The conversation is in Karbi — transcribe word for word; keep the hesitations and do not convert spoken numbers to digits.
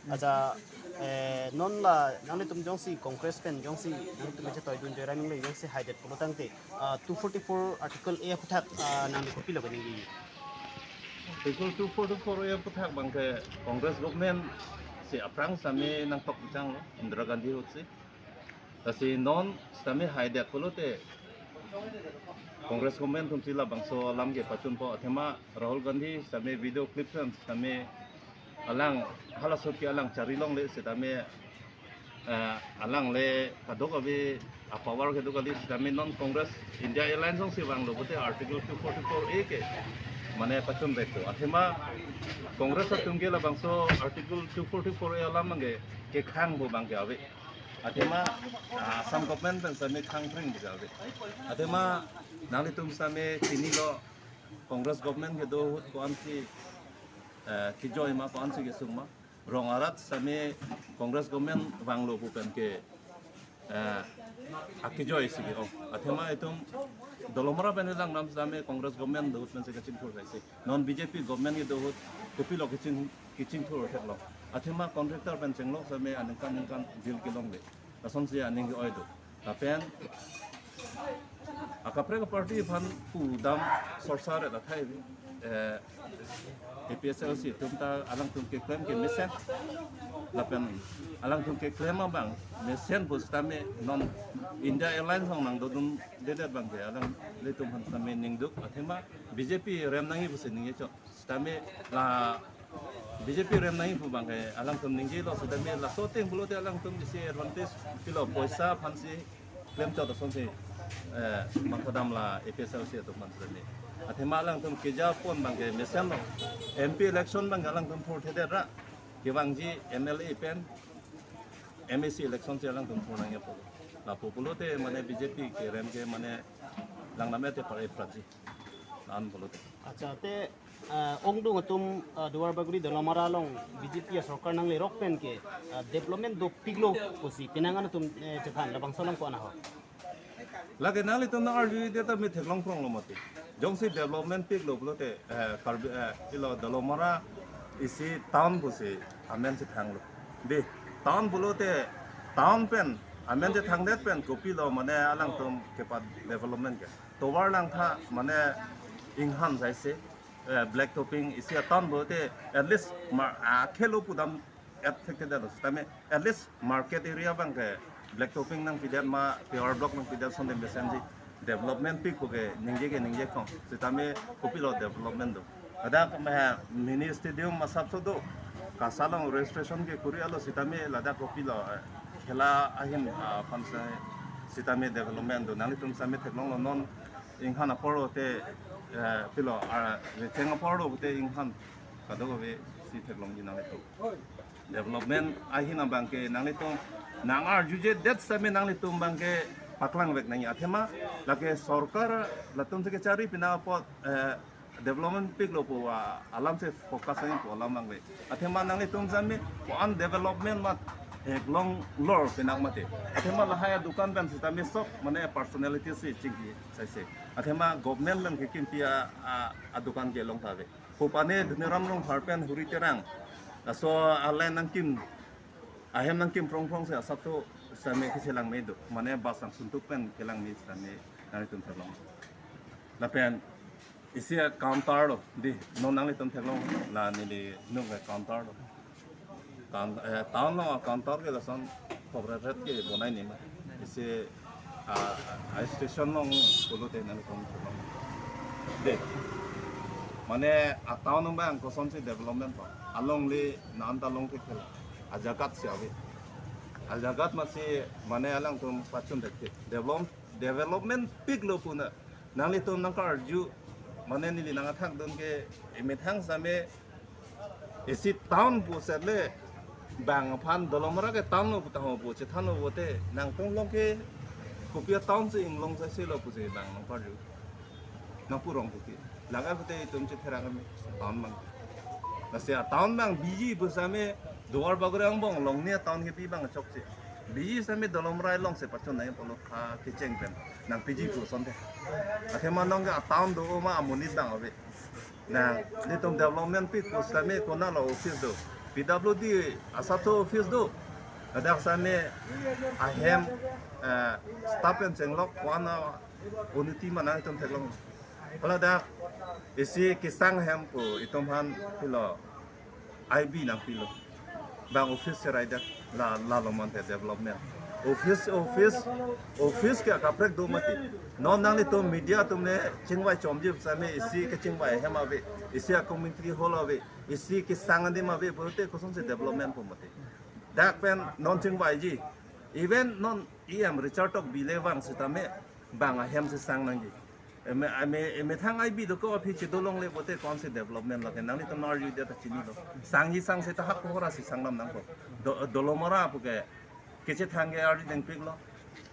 Acha, eh, non la nanglitum jongsi Congress pen jongsi nanglitum chetoi dun Joyram Engleng jongsi haidet pulo tangte, ah, two forty-four Article A aphuthak, ah, nangli kopilo kaningje? Article two forty-four A aphuthak abangke Congress government si aphrang sitame nangtok changlo, Indira Gandhi ahut si. Lasi non sitame haidet pulote Congress government atumsi labangso alam ke pachunpo, athema Rahul Gandhi sitame video clip pen sitame alang halaso ke alang chari longle sitame, eh, alang le kadokave apower kedo kali sitame non Congress India Alliance alongsi vanglo pulote Article two forty-four A ke mane pachunvekpo. Athema Congress atum ke labangso Article two forty-four A alam abangke kekhang pu abangke ave. Athema, ah, Assam government pen sitame khangpring pu ave. Athema nanglitum sitame chinilo Congress government kedo ahut ko-ansi, eh, kejoi ma, ko-ansi kesung ma. Rong arat sitame Congress government vanglo pu pen ke, eh, akejoi si ke-ong. Athema itum Dolamara pen lang nam sitame Congress government do ahut pen si kachingthur sai si. Non B J P government kedo ahut kopilo kaching kachingthur theklong. Athema contractor pen chenglok sitame aningkan ningkan bill kelongle. Lasonsi aning ke-oi do. Lapen akaprek aparty aphan pudam sorsa re lathai, eh, A P H L C atum ta alangtum keklem ke mesen. Lapen alangtum keklem abang mesen pu sitame non India Alliance along nangdodundedet abangke alanglitum aphan sitame ningduk, athema B J P rem nangji pusi ningje chot. Sitame la B J P rem nangji pu abangke alangtum ningjelo sitame laso ateng pulote alangtum isi advantage pilo, poisa aphansi klemchot asonsi, eh, mangkadam la A P H L C atum aphan sitame. Athema alangtum keja pon abangke mesenlo. M P election abangke alangtum thurthedet ra kevangji M L A pen M A C election si alangtum thur nangji apot. Lapu pulote mane B J P kerem ke mane lang nam ete pare pratji. An pulote. Acha, te, ah, ongdung atum, ah, Duar Bagori Dolamara along B J P asorkar nanglerok pen ke, ah, development dopiklo pusi penang an atum, eh, chethan labangso along ko-an ho? Lake nanglitum nang-arjudet ta mi theklong kronglo mati. Jongsi development piklo pulote, eh, Karbi, eh, ilo Dolamara isi town pusi amen si thanglo. Di, town pulote town pen amen si thangdet pen kopilo mane alangtum kepa development ke. Tovar langtha mane inghan sai se, eh, black topping isi a-town pulote at least mar-, akhelo pudam et thekthedet lo. Sitame at least market area abangke black topping nangpidet ma, paving block nangpidet asonte mesenji development pik pu ke ningje ke ningje kong. Sitame kopilo development do? Ladak, eh, mini stadium asapso do. KASA along registration ke kori-etlo sitame ladak kopilo, eh, khela ahin, ah, aphan si sitame development do? Nanglitum sitame theklonglo, non inghan apor te, eh, pilo, ah, recheng apor te inghan kadokave si theklongji nanglitum. Development ahin abangke nanglitum nang-arjujedet sitame nanglitum abangke paklangvek nangji. Athema lake sorkar latum si kechari pina apot, eh, development piklo pu, ah, alam si focus nangji pu alam abang le. Athema nanglitum sitame ko-an development ma theklonglor pinak mati. Athema lahai adukan pen sitame sok mane personality si chingki sai se. Athema government pen kekimpi a, a, adukan kelong ta ave. Kopane Dhoniram Rongphar pen Huri Terang, laso a-line nangkim, ahem nangkim prong prong si asapso sitame kechelang me do. Mane bus angsuntuk pen kelang me sitame nanglitum theklong. Lapen isi a-counter lo, di, non nanglitum theklong, la neli nung ke counter lo. Town, eh, town along a-counter ke lason khopret ret ke bonai ni ma. Isi, ah, a-station along pulote nanglitum theklong. De. Mane a-town abang kosonsi development pa. Alongle nanta long thekthe. Ajagat si ave. Ajagat masi mane alangtum pachundet ke. Develop-, development piklo pu na. Nanglitum nangkarju, mane neli nangkathak dun ke, emethang sitame isi town pusetle bang aphan Dolamara ke town lo pu tahai pu chethanlo pulote nangtum along ke kopi a-town si inglong sai selo pusi bang nangkarju. Nangpu rong pusi. Laga pulote itum chetherang kami town abang. Lasi a-town abang biji pu sitame Duar Bagori angbong along ni a-town kepi abang chokche. Biji sitame Dolamara along si pachun nai pulo kha kecheng pen nangpiji pu asonte. Akhema nong ke a-town do ma amonit abang ave. Nanglitum development pik pu sitame konatlo office do? P W D asapso office do. Ladak same ahem, eh, staff pen chenglok ko-an a unity ma nangtum theklong. Ladak isi kesang hem pu itum aphan pilo, I B nangpilo. Bang office cherai dak la, la lomon te development. Office, office, office ke kaprek do mati. Non nanglitum media atum le chingvai chomji same isi kechingvai hem ave, isi a community hall ave, isi kesang adim ave pulote kosonsi development po mati. Dak pen non chingvaiji. Even non E M Richard Tokbi le vang sitame bang ahem si sang nangji. Eme, eme, emethang I B dokok aphi chedolongle pulote ko-ansi development lo ke nanglitum arju dia ta chinilo. Sangji sang seta hak kohora si sangdam nangpo. Do, Dolamara pu ke kechethang ke arju dengpiklo.